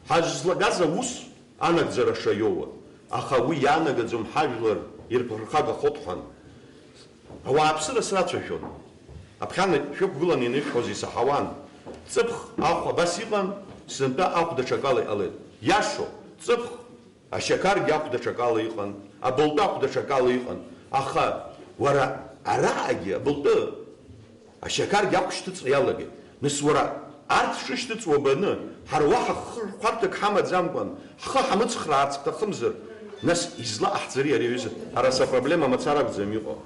Ҳазлагаз аус анагӡара шаиоуа, аха уи иаанагаӡом ҳажәлар ирԥырхагахоит ҳәан. Ауааԥсыра срацәажәон. Аԥхьан шәықәгыланы ианышәҳәоз исаҳауан. Ҵыԥх ахә абас иҟан, сынтәа ахә даҽакала иҟалеит. Иашоуп, ҵыԥх ашьақаргьы ахә даҽакала иҟан, абылтәы ахә даҽакала иҟан. Аха уара араҟагьы абылтәы ашьақаргьы ахә шьҭыҵра иалагеит. Нас уара арҭ шышьҭыҵуа баны, ҳара уаҳа хырхәарҭак ҳамаӡамкәан, ҳхы ҳамыцхраарц ҳҭахымзар, нас излаҟаҳҵари ари аҩыза? Ара са проблема мацара акәӡам иҟоу.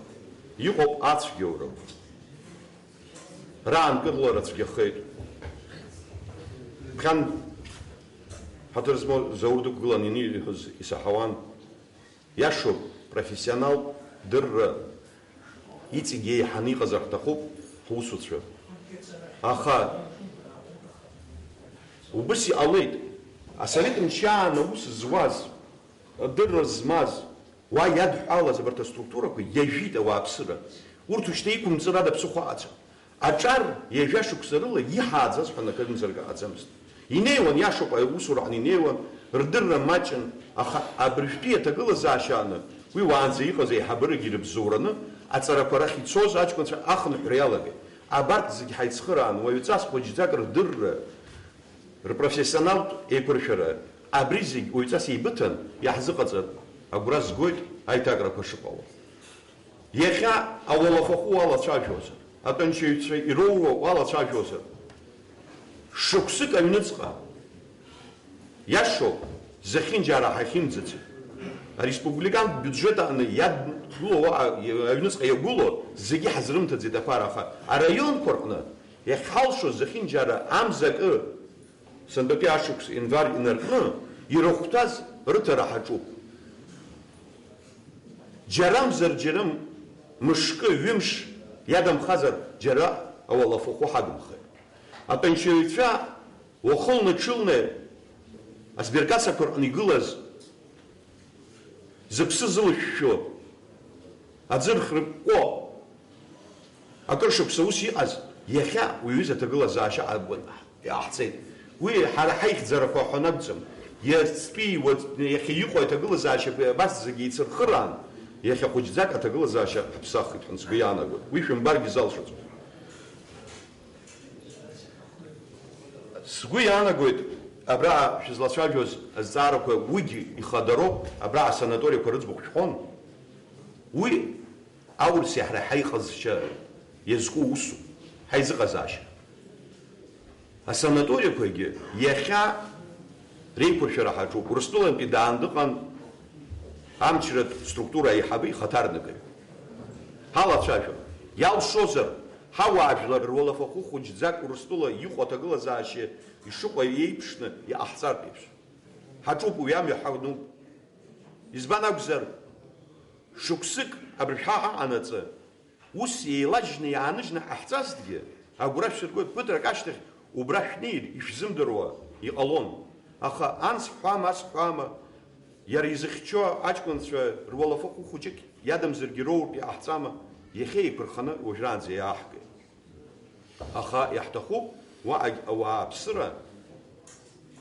Иҟоуп ацәгьоура. Раанкылара цәгьахеит. Ԥхьан ҳаҭыр змоу Заур дықәгылан ианиҳәоз исаҳауан. Иашоуп, профессионалтә дырра иҵегь еиҳаны иҟазар ҳҭахуп ҳусуцәа. Аха убыс иҟалеит. Асовет мчы аан аус зуаз, адырра змаз, уа иадҳәалаз абарҭ аструктурақәа иажәит ауааԥсыра. Урҭ ушьҭа иқәымҵыр ада ԥсыхәа аҟаӡам. Аҿар ҩажәа шықәса рыла иҳааӡаз ҳәа акымзарак ҟаӡамызт. Инеиуан, иашоуп, аусураҟны инеиуан, рдырра маҷын, аха абыржәтәи аҭагылазаашьа ааны уи уаанӡа иҟаз аиҳабырагьы ирыбзоураны аҵарақәа рахь ицоз аҷкәынцәа ахынҳәра иалагеит. Абарҭ зегь ҳаицхыраан, уаҩҵас хәыҷӡак рдырра, рпрофессионалтә еиқәыршәара, абри зегь уаҩҵас еибыҭан иаҳзыҟаҵатә агәра згоит аиҭакрақәа шыҟало. Иахьа ауалафахәы уалацәажәозар, атәанчаҩцәа ироуроу уалацәажәозар, шықәсык аҩныҵҟа, иашоуп, зехьынџьара ҳахьымӡацыз. Ареспубликантә биуџьет аҟны иадгылоу, аҩныҵҟа иагәылоу зегьы ҳазрымҭаӡеит аԥара, аха араионқәа рҟны иахьҳалшоз зехьынџьара амза акы, сынтәатәи ашықәс, январ инаркны, ирыхәҭаз рыҭара ҳаҿуп. Џьарамзар џьарам Мышкы, ҩымш иадамхазар, џьара ауалафахәы ҳагымхеит. Апенсионерцәа уахынла-ҽынла асберкассақәа рҟны игылаз, зыԥсы зылышәшәо, аӡы рхыркәкәо, акыр шықәса ус иҟаз, иахьа уи аҩыза аҭагылазаашьа акәын иҟаҳҵеит. Уи ҳара ҳаихьӡарақәа ҳәа акәӡам. Иацтәи, уаҵ-, иахьа иҟоу аҭагылазаашьақәа абас зегьы еицырхыраан, иахьа хәыҷӡак аҭагылазаашьа ҳаԥсахит ҳәа сгәы иаанагоит. Уи шәымбаргьы залшаӡом. Сгәы иаанагоит, абра шәызлацәажәоз азҵаарақәа уигьы ихадароуп, абра асанаториақәа рыӡбахә шәҳәон. Уи аурыс иаҳра ҳаиҟазшьа иазку усуп, ҳаизыҟазаашьа. Асанаториақәагьы иахьа реиқәыршәара ҳаҿуп. Урыстәылантәи даан дыҟан амчратә структура аиҳабы ихаҭарнакаҩ. Ҳалацәажәон. Иалшозар, ҳауаажәлар руалафахәы хәыҷӡак Урыстәыла иҟоу аҭагылазаашьа ишыҟоу еиԥшны иҟаҳҵартә еиԥш. Ҳаҿуп уи амҩа ҳануп. Избан акәзар, шықәсык абыржәы ҳа ҳаҟанаҵы, ус еилажьны иааныжьны ҳаҳҵазҭгьы, агәра шәсыргоит, ԥыҭрак ашьҭахь убра шәнеир ишәзымдыруа иҟалон. Аха анс ҳҳәама, ас ҳҳәама, иара изыхьчо аҷкәынцәа руалафахәы хәыҷык иадамзаргьы роуртә иҟаҳҵама, иахьа еиқәырханы уажәраанӡа иааҳгеит. Аха иаҳҭахуп уаҟагь ауааԥсыра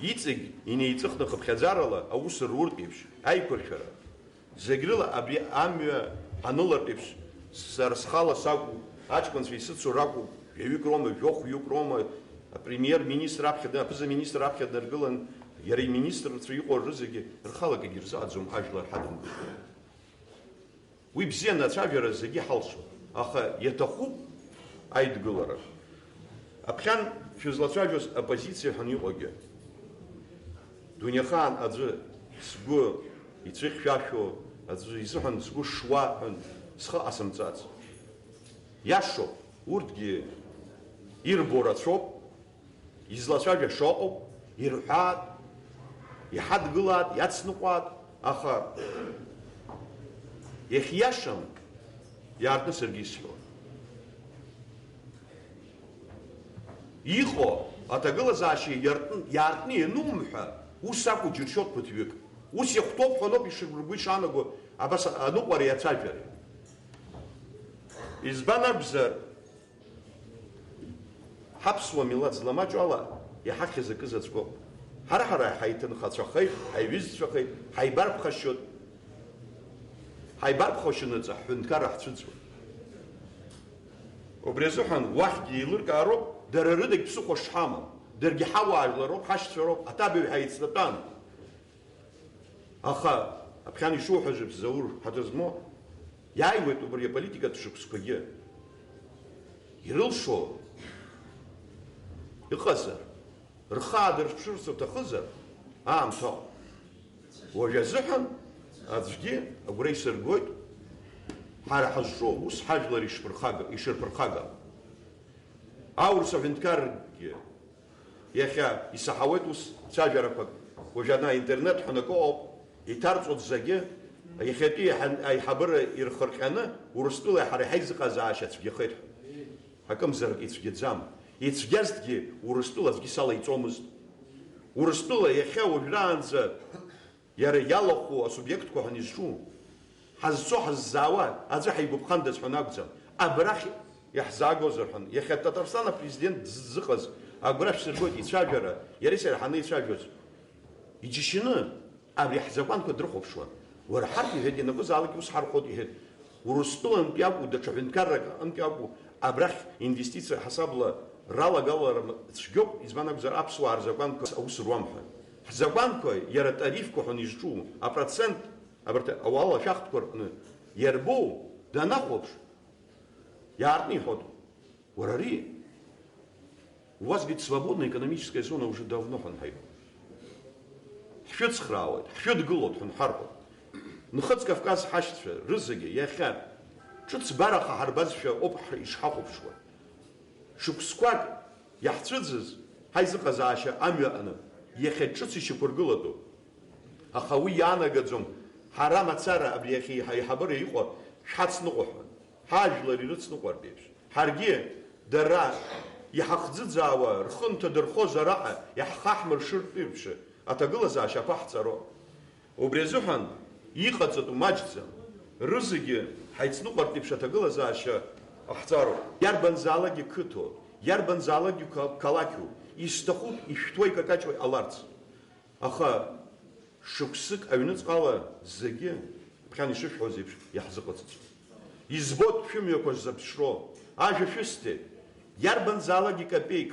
иҵегь инеиҵыхны хыԥхьаӡарала аус руртә еиԥш аиқәыршәара. Зегь рыла абри амҩа анылартә еиԥш, сара схала сакәу, аҷкәынцәа исыцу ракәу, жәаҩык роума, жәохәҩык роума, апремиер-министр аԥхьа дын-, аԥыза-министр аԥхьа днаргылан, иара иминистрцәа иҟоу рызегьы рхала акгьы рзыҟаӡом ажәлар ҳадымгыло. Уи бзианы ацәажәара зегьы ҳалшоит, аха иаҭахуп аидгылара. Аԥхьан шәызлацәажәоз оппозициа ҳәа иҟоугьы. Дунеихаан аӡәы сгәы ицәыхьшәашәо, аӡәы изыҳәан сгәы шуа ҳәа схы ҟасымҵац. Иашоуп, урҭгьы ирбо рацәоуп. Излацәажәаша ыҟоуп, ирҳәаат, иҳадгылаат, иацныҟәаат, аха иахьиашам иаартны саргьы исҳәон. Иҟоу аҭагылазаашьа иартны, иаартны ианумҳәа, ус акәу џьыршьоит ԥыҭҩык. Ус иахәҭоуп ҳәа ноуп ишыргәы ишаанаго абас аныҟәареи ацәажәареи. Избан акәзар, ҳаԥсуа милаҭ зламаҷу ала иҳахьыз акы заҵәык ауп. Ҳара-ҳара ҳаиҭынхацәахеит, ҳаиҩызцәахеит, ҳаибарԥхашьоит. Ҳаибарԥхашьанаҵы ҳҳәынҭқарра ҳцәыӡуеит. Убри азыҳәан уахьгьы еилыркаароуп, дара рыдагь ԥсыхәа шҳамам. Даргьы ҳауаажәлар роуп, ҳашьцәа роуп, аҭабаҩ ҳаицнатәан. Аха, аԥхьан ишуҳәаз еиԥш, Заур, ҳаҭыр змоу, иааиуеит убри аполитикатә шықәсқәагьы. Ирылшо ыҟазар, рхы аадырԥшырц уҭахызар, аамҭа ыҟоуп. Уажә азыҳәан аӡәгьы агәра исыргоит, ҳара ҳазҿу аус ҳажәлар ишԥырхага-, ишырԥырхагам. Аурыс аҳәынҭқаррагьы Иахьа исаҳауеит ус цәажәарақәак, уажәы ана аинтернет ҳәа акы ыҟоуп, иҭарҵоит зегьы, иахьатәи аиҳа-, аиҳабыра ирхырҟьаны Урыстәылеи ҳареи ҳаизыҟазаашьа цәгьахеит ҳәа. Акымзарак ицәгьаӡам. Ицәгьазҭгьы Урыстәыла аӡәгьы салаиҵомызт. Урыстәыла иахьа уажәраанӡа Иара иалахәу асубиектқәа ҳәа изҿу, ҳазцо, ҳаззаауа аӡәы ҳаигәаԥхандаз ҳәа акәӡам, абрахь иаҳзаагозар ҳәа. Иахьа Татарстан апрезидент дзыҟаз агәра шәсыргоит ицәажәара, иареи сареи ҳанеицәажәоз. Иџьашьаны, абри ҳзакәанқәа дрыхәаԥшуан. Уара ҳарҭ, иҳәеит, ианакәызаалак ус ҳархәоит, иҳәеит. Урыстәылантәи акәу, даҽа ҳәынҭқаррак аҟынтәи акәу, абрахь инвестициа ҳасабла ралагалара цәгьоуп, избан акәзар, аԥсуаа рзакәанқәа аус руам ҳәа. Ҳзакәанқәа, иара атарифқәа ҳәа изҿу, апроцент, абарҭ ауал ашәахтәқәа рҟны иарбоу данахәаԥш, иаартны иҳәоит. Уара ари, у вас, говорит, свободная экономическая зона уже давно, ҳәа ҳаиҳәон. Ҳшәыцхраауеит, ҳшәыдгылоит, ҳәа ҳарҳәон. Нхыҵ Кавказ ҳашьцәа рызегьы иахьа ҿыц бараха ҳарбазшәа ауп ҳ-, ишҳахәаԥшуа. Шықәсқәак иаҳцәыӡыз ҳаизыҟазаашьа амҩа аҟны, иахьа ҿыц ишьақәыргылатәуп. Аха уи иаанагаӡом, ҳара мацара абри иахьа ҳаиҳабыра иҟоу шәҳацныҟәа ҳәа. Ҳажәлар ирыцныҟәартә еиԥш, ҳаргьы дара иҳахӡыӡаауа, рхы нҭадырхозар аҟа иаҳхаҳмыршыртә еиԥш аҭагылазаашьа аԥаҳҵароуп. Убри азыҳәан иҟаҵатәу маҷӡам, рызегьы ҳаицныҟәартә еиԥш аҭагылазаашьа ҟаҳҵароуп. Иарбанзаалакгьы қыҭоу, иарбанзаалакгьы қа-, қалақьу, исҭахуп ишәҭуа икакаҷуа иҟаларц. Аха шықәсык аҩныҵҟала зегьы, ԥхьан ишышәҳәоз еиԥш, иаҳзыҟаҵаӡом. Избоит шәымҩақәа шзаԥшроу, ажәа шәысҭеит, иарбанзаалакгьы капеик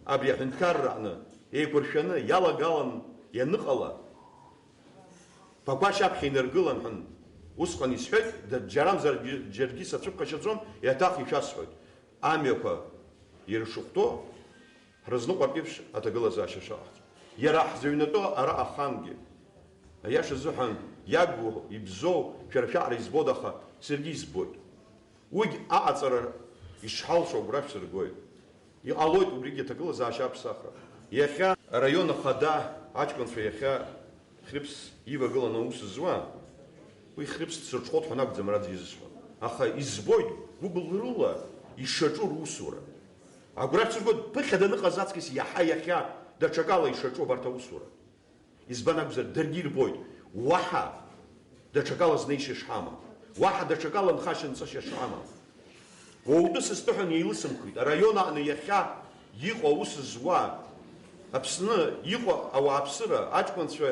абри аҳәынҭқарра аҟны еиқәыршәаны иалагалан ианыҟала, Ԥақәашь аԥхьа инаргылан ҳәа усҟан исҳәеит, д-, џьарамзар џь-, џьаргьы сацәыԥхашьаӡом, еиҭах ишәасҳәоит. Амҩақәа иршыхәҭоу ҳрызныҟәартә еиԥш аҭагылазаашьа шаҟаҳҵо. Иара ҳзыҩнатәоу ара ахангьы. Аиаша азыҳәан, иагу, ибзоу, шәара шәаҟара избоит, аха саргьы избоит. Уигь аҟаҵара ишҳалшо агәра шәсыргоит. Иҟалоит убригьы аҭагылазаашьа аԥсахра. Иахьа араион ахада аҷкәынцәа иахьа Хьрыԥс ивагыланы аус зуа, уи Хьрыԥс дсырҽхәоит ҳәа акәӡам ара аӡәы изысҳәо. Аха избоит гәыблрыла ишаҿу русура. Агәра шәсыргоит, ԥыхьа даныҟаз аҵкыс иаҳа иахьа даҽакала ишаҿу абарҭ аусура. Избан акәзар, даргьы ирбоит, уаҳа даҽакала знеишьа шҳамам, уаҳа даҽакала нхашьа-нҵашьа шҳамам. Уаутәы сызҭыҳәан еилысымхит, араион аҟны иахьа иҟоу аус зуа, Аԥсны иҟоу ауааԥсыра, аҷкәынцәа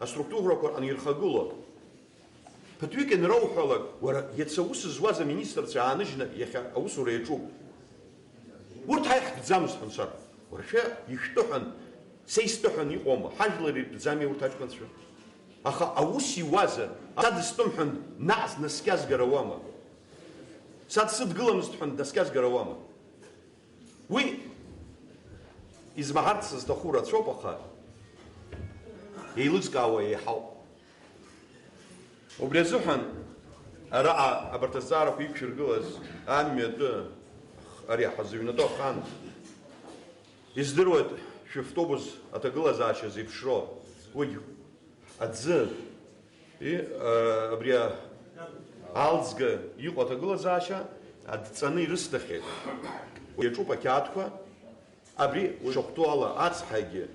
аструктурақәа рҟны ирхагылоу. Ԥыҭҩык ианроуҳәалак, уара, иацы аус зуаз аминистрцәа ааныжьны иахьа аусура иаҿуп. Урҭ ҳа иаҳтәӡамызт ҳәа мцар. Уара, шәа ишәтәы ҳәан, са истәы ҳәан иҟоума? Ҳажәлар иртәӡами урҭ аҷкәынцәа? Аха аус иуазар, са дыстәым ҳәан наҟ знаскьазгар ауама? Са дсыдгыламызт ҳәан даскьазгар ауама? Уи измаҳарц сызҭаху рацәоуп, аха еилызкаауа еиҳауп. Убри азыҳәан, араҟа абарҭ азҵаарақәа иқәшәыргылаз амҩатәы, ари ҳазыҩнатәоу ахан, издыруеит шәавтобус аҭагылазаашьа зеиԥшроу, уигь аӡы, и, а, абри а-, алҵга иҟоу аҭагылазаашьа адҵаны ирысҭахьеит. Иаҿуп ақьаадқәа. Абри ушахәҭоу ала, ацҳагьы,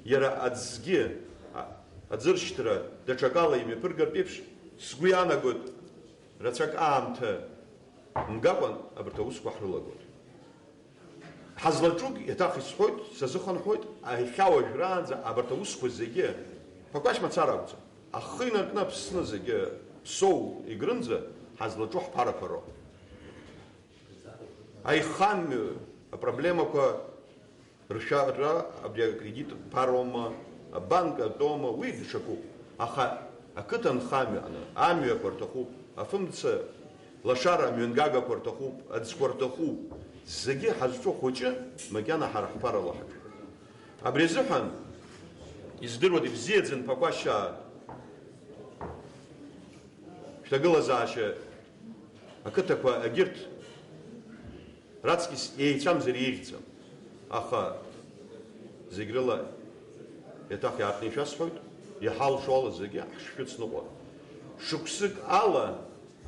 иара аӡгьы, а-, аӡыршьҭра даҽакала имҩаԥыргартә еиԥш, сгәы иаанагоит, рацәак аамҭа мгакәан абарҭ аусқәа ҳрылагоит. Ҳазлаҿугь, еиҭах исҳәоит, сазыхынҳәуеит, иахьа уажәраанӡа абарҭ аусқәа зегьы, Ԥақәашь мацара акәӡам, ахы инаркны Аԥсны зегьы Ԥсоу Егрынӡа ҳазлаҿу ҳԥарақәа роуп. Аихамҩа апроблемақәа ршәара, абри акредит ԥароума, абанк атәоума, уи даҽакуп. Аха ақыҭанхамҩа аҟны амҩақәа рҭахуп, афымца лашара амҩангагақәа рҭахуп, аӡқәа рҭахуп. Зегьы ҳазҿу хәыҷы макьана ҳара ҳԥарала ҳаҿуп. Абри азыҳәан, издыруада, ибзиаӡан Ԥақәашьаа шәҭагылазаашьа ақыҭақәа агьырҭ раҵкыс еицәамзар еиӷьӡам, аха зегь рыла еиҭах иаартны ишәасҳәоит, иҳалшо ала зегьы ҳшшәыцныҟәа. Шықәсык ала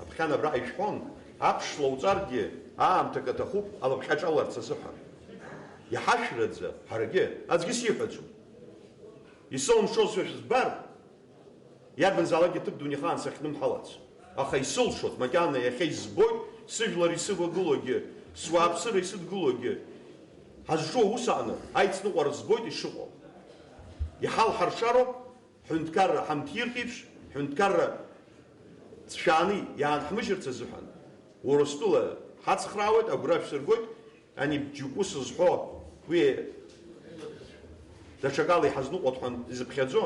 аԥхьан абраҟа ишәҳәон, аԥш лоуҵаргьы аамҭак аҭахуп алапҟьаҿаларц азыҳәан. Иҳашәраӡа ҳаргьы аӡәгьы сиҳәаӡом. Исылымшозшәа шәызбар, Иарбанзаалакгьы ҭыԥ дунеихаан сахьнымҳалац. Аха исылшоит, макьана иахьа избоит, сыжәлар исывагылоугьы, суааԥсыра исыдгылогьы. Ҳазҿу аус аҟны аицныҟәара збоит ишыҟоу. Иҳалҳаршароуп, ҳҳәынҭқарра ҳамҭирк еиԥш, ҳҳәынҭқарра ҵшәааны иаанҳмыжьырц азыҳәан, Урыстәыла ҳацхраауеит, агәра шәсыргоит, Ани Џьуку сызҳәо, уи даҽакала иҳазныҟәоит ҳәа изыԥхьаӡо,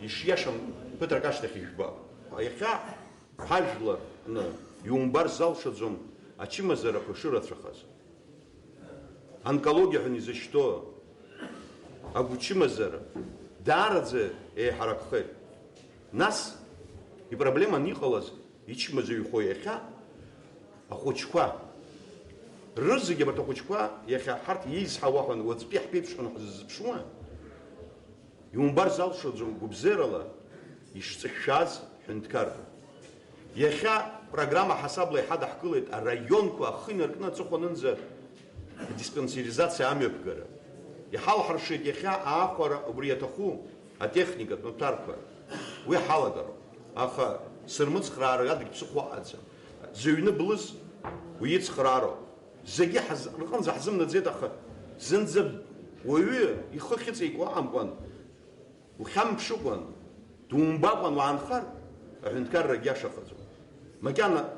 ишиашам ԥыҭрак ашьҭахь ижәбап. Иахьа ҳажәларны иумбар залшаӡом ачымазарақәа шырацәахаз. Онкологиа ҳәа изышьҭоу агәчымазара даараӡа еиҳаракхеит. Нас ипроблеман иҟалаз Ичмазаҩхо иахьа ахәыҷқәа, рызегь абарҭ ахәыҷқәа иахьа ҳарҭ еизҳауа ҳәа, уаҵәтәи ҳԥеиԥш ҳәа ҳзызԥшуа, иумбар залшаӡом гәыбзиарала ишҵышәшәаз ҳәынҭқарра. Иахьа Программа ҳасабла иҳадаҳкылеит араионқәа ахы инаркны аҵыхәанынӡа адиспансеризациа амҩаԥгара. Иҳалҳаршеит иахьа аахәара убри иаҭаху атехникатә маҭәарқәа. Уи ҳалагароуп. Аха сырмыцхраара адагь ԥсыхәа ыҟаӡам. Зыҩны блыз уи ицхраароуп. Зегьы ҳаз-, рҟынӡа ҳзымнаӡеит, аха зынӡа уаҩы ихы ахьыҵеикуа аҟамкәан, ухьамԥшыкәан, думбакәан уаанхар, аҳәынҭқарра агьиашахаӡом. Макьана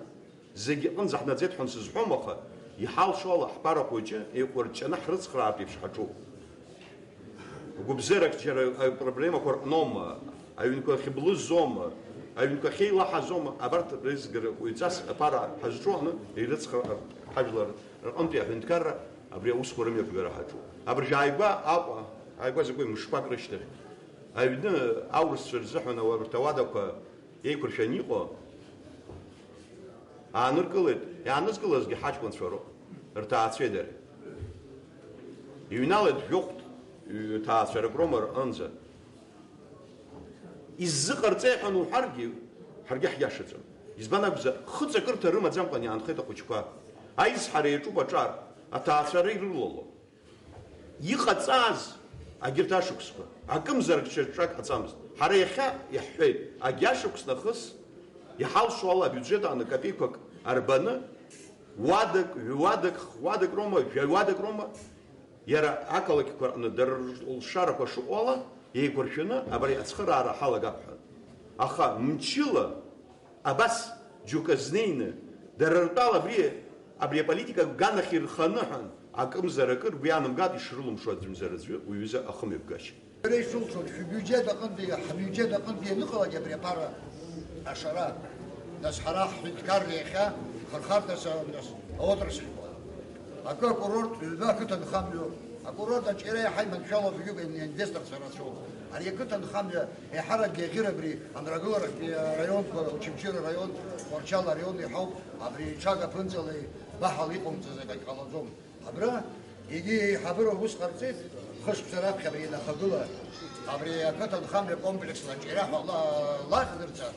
зегьы рҟынӡа ҳнаӡеит ҳәа сызҳәом, аха иҳалшо ала ҳԥара хәыҷы еиҟәырҷҷаны ҳрыцхраартә еиԥш ҳаҿуп. Гәыбзиарак џьара апроблемақәа рҟноума, аҩнқәа ахьыблызоума, аҩнқәа ахьеилаҳазоума, абарҭ реизгара уаҩҵас аԥара ҳазҿу аҟны ирыцхраар ҳажәлар рҟынтәи аҳәынҭқарра абри аусқәа рымҩаԥгара ҳаҿуп. Абыржә ааигәа Аҟәа, ааигәа закәи мышқәак рышьҭахь, аҩны аурысцәа рзыҳәан ауа-, урҭ ауадақәа еиқәыршәаны иҟоу ааныркылеит, иаанызкылазгьы ҳаҷкәынцәа роуп, рҭаацәеи дареи. Иҩналеит жәохәтә ҩ-, ҭаацәарак роума рҟынӡа. Иззыҟарҵеи ҳәа ануҳәаргьы, ҳаргьы ҳиашаӡам. Избан акәзар, хыҵакырҭа рымаӡамкәан иаанхеит ахәыҷқәа. Аизҳара иаҿуп аҿар, аҭаацәара ирылало. Иҟаҵаз агьырҭ ашықәсқәа, акымзарак ҽаҿак ҟаҵамызт. Ҳара иахьа иаҳҳәеит, агьашықәс нахыс иҳалшо ала абиуџьет аҟны капеиқәак арбаны, уадак, ҩуадак, хуадак роума, жәаҩуадак роума, иара ақалақьқәа рҟны дара рылшарақәа шыҟоу ала, еиқәыршәаны абри ацхыраара ҳалагап ҳәа. Аха мчыла абас џьоук азнеины, дара ртәала абри, абри аполитика аганахь ирханы ҳәа, акымзар акы ргәы иаанамган ишрылымшо аӡәымзар аӡәы уи ҩыза ахымҩаԥгашьа. Сара исылшоит, шәбиуџьет аҟынтәи, ҳбиуџьет аҟынтәи ианыҟалак абри аԥара ашара, нас ҳара ҳҳәынҭқарра иахьа хырхарҭас, нас аотрасль. Акы акурорт, ҩба ақыҭанхамҩа. Акурорт аҿиара иаҳа иманшәалоуп, ҩык инвесторцәа рацәоуп. Ари ақыҭанхамҩа еиҳаракгьы аӷьыр абри амрагыларахьтәи араионқәа, Очамчыра араион, Тҟәарчал араион иҳауп, абри ҽага ԥынҵала баҳала иҟоумҵаз акагь ҟалаӡом. Абра егьи еиҳабыра ус ҟарҵеит, хышықәса раԥхьа абри инахагыла, абри ақыҭанхамҩа комплексла аҿиара ҳәа ла-, лахьӡырҵа,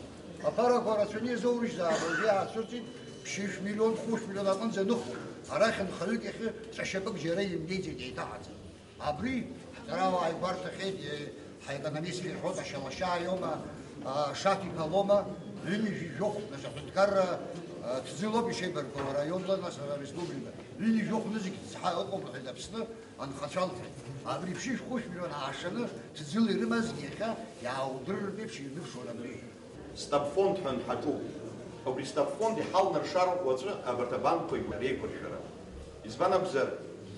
аԥарақәа рацәаны ирзоурыжьзаап, уажәы иаацәырҵит, ԥшьышә миллион, хәышә миллион аҟынӡа аныхтәуп. Арахь нхаҩык иахьы ҵәашьапык џьара имнеиӡеит еиҭаҳаӡа. Абри ҳҵарауаа игәарҭахьеит, е, ҳаекономистгьы ирҳәоит, Ашьалашьаа иоума, а, Шаҭ-иԥа лоума, ҩынҩажәи жәохә, нас аҳәынҭқарра, а, ҭӡылоуп ишеибаркуа араионла, нас ареспублика. Ҩынҩажәи жәохә нызқь цҳа ыҟоуп, лҳәеит Аԥсны анхацәа лҳәеит. Абри ԥшьышә хәышә миллион аашаны ҭӡыла ирымазгьы иахьа иааудырыртә еиԥш ирныԥшуан абри. Стабфонд ҳәа ҳаҿуп. Убри стабфонд иҳалнаршароуп уаҵәы абарҭ абанкқәагь реиқәыршәара. Избан акәзар,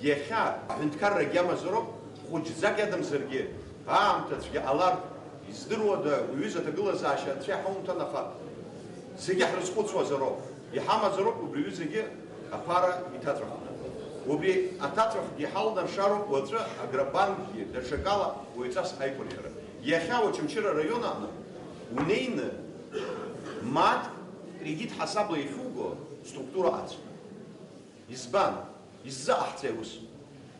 иахьа аҳәынҭқаррагьы амазароуп, хәыҷӡак иадамзаргьы, аамҭа цәгьа ҟалар, издыруада, уҩыза аҭагылазаашьа анцәа иҳаумҭан, аха зегьы ҳрызхәыцуазароуп, иҳамазароуп убри аҩызагьы аԥара иҭаҵәахны. Убри аҭаҵәахгьы иҳалнаршароуп уаҵәы агробанкгьы даҽакала уаҩҵас аиқәыршәара. Иахьа Очамчыра араион аҟны унеины, мааҭ кредит ҳасабла иахьуго структура ацу. Избан? Иззаҟаҳҵеи аус?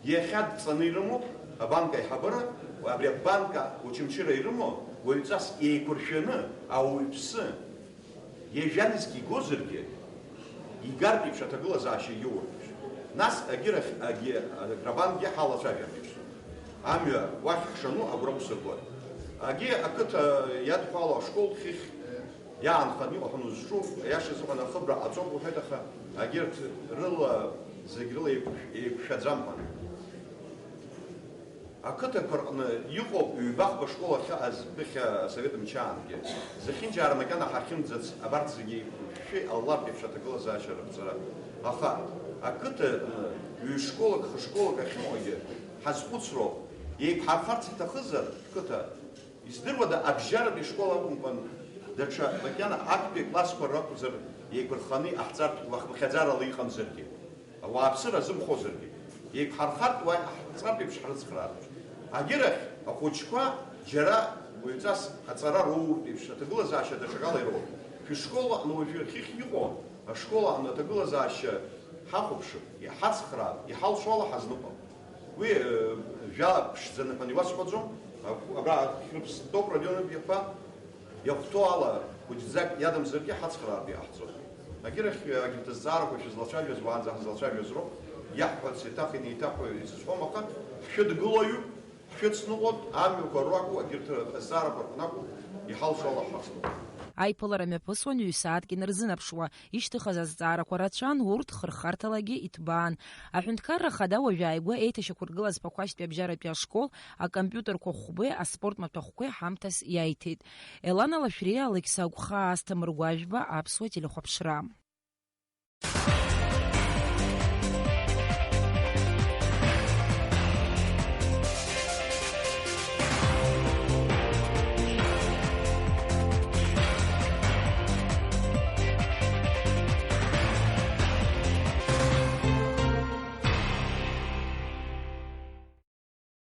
Иахьа дҵаны ирымоуп абанк аиҳабыра, абри абанк Очамчыра ирымоу уаҩҵас еиқәыршәаны ауаҩԥсы Ҩажәа нызқь игозаргьы, игартә еиԥш аҭагылазаашьа иоуртә еиԥш. Нас агьырахь, агьи аграбангьы ҳалацәажәартә еиԥш. Амҩа уахь ҳшану агәра ҳсыргоит. Агьи ақыҭа иадҳәало ашкол хыхь иаанханы иҟоу ҳанузҿу, аиаша азыҳәан ахыбра ҟаҵоуп уҳәеит, аха агьырҭ рыла, зегь рыла еиқәшә-, еиқәшәаӡам ҳәа. Ақыҭақәа рҟны иҟоуп ҩбахба школ ахьыҟаз ԥыхьа асовет мчаангьы. Зехьынџьаара макьана ҳахьымӡац, абарҭ зегьы еиқәыршәшәа иҟалалартә еиԥш аҭагылазаашьа рыԥҵара. Аха ақыҭа аҟны ҩ-школак, хы-школак ахьыҟоугьы ҳазхәыцроуп, еиқәҳархарц иҭахызар, ҳқыҭа, издыруада, абжьаратәи школ акәымкәан, даҽа макьана актәи аклассқәа ракәзар, еиқәырханы иҟаҳҵартә уахԥхьаӡарала иҟамзаргьы. Ауааԥсыра азымхозаргьы, еиқәҳархартә уа иҟаҳҵартә еиԥш ҳрыцхраартә. Агьырахь, ахәыҷқәа џьара уаҩҵас аҵара роуртә еиԥш, аҭагылазаашьа даҽакала ироуп. Шәышкол аҟны уажәы хыхь иҟоу ашкол аҟны аҭагылазаашьа ҳахәаԥшып, иҳацхраап, иҳалшо ала ҳазныҟәап. Уи, э, жәа ԥшӡаны ҳәа иуасҳәаӡом, абра Хьрыԥстәоуп район абиақәа. Иахәҭоу ала, хәыҷӡак иадамзаргьы ҳацхраартә иҟаҳҵоит. Агьырахь, егьырҭ азҵаарақәа шәызлацәажәаз, уаанӡа ҳзлацәажәаз роуп. Иаҳҳәарц еиҭах инеиҭаҳәо изҳәом, аха шәыдгылаҩуп, шәыцныҟәоуп, амҩақәа руакуп, егьырҭ азҵаарақәа рҟны акәу, иҳалшо ала ҳахьыҟоу. Аиԥылара мҩаԥысуан ҩ-сааҭк инарзынаԥшуа, ишьҭыхыз азҵаарақәа рацәан, урҭ хырхарҭалагьы иҭбаан. Аҳәынҭқарра Ахада уажәааигәа еиҭашьақәыргылаз Ԥақәашьтәи абжьаратәи ашкол, акомпиутерқәа хәбеи аспорт маҭәахәқәеи ҳамҭас иаиҭеит. Елана Лашәриа, Алықьса Агәхаа, Асҭамыр Гәажәба, Аԥсуа телехәаԥшра.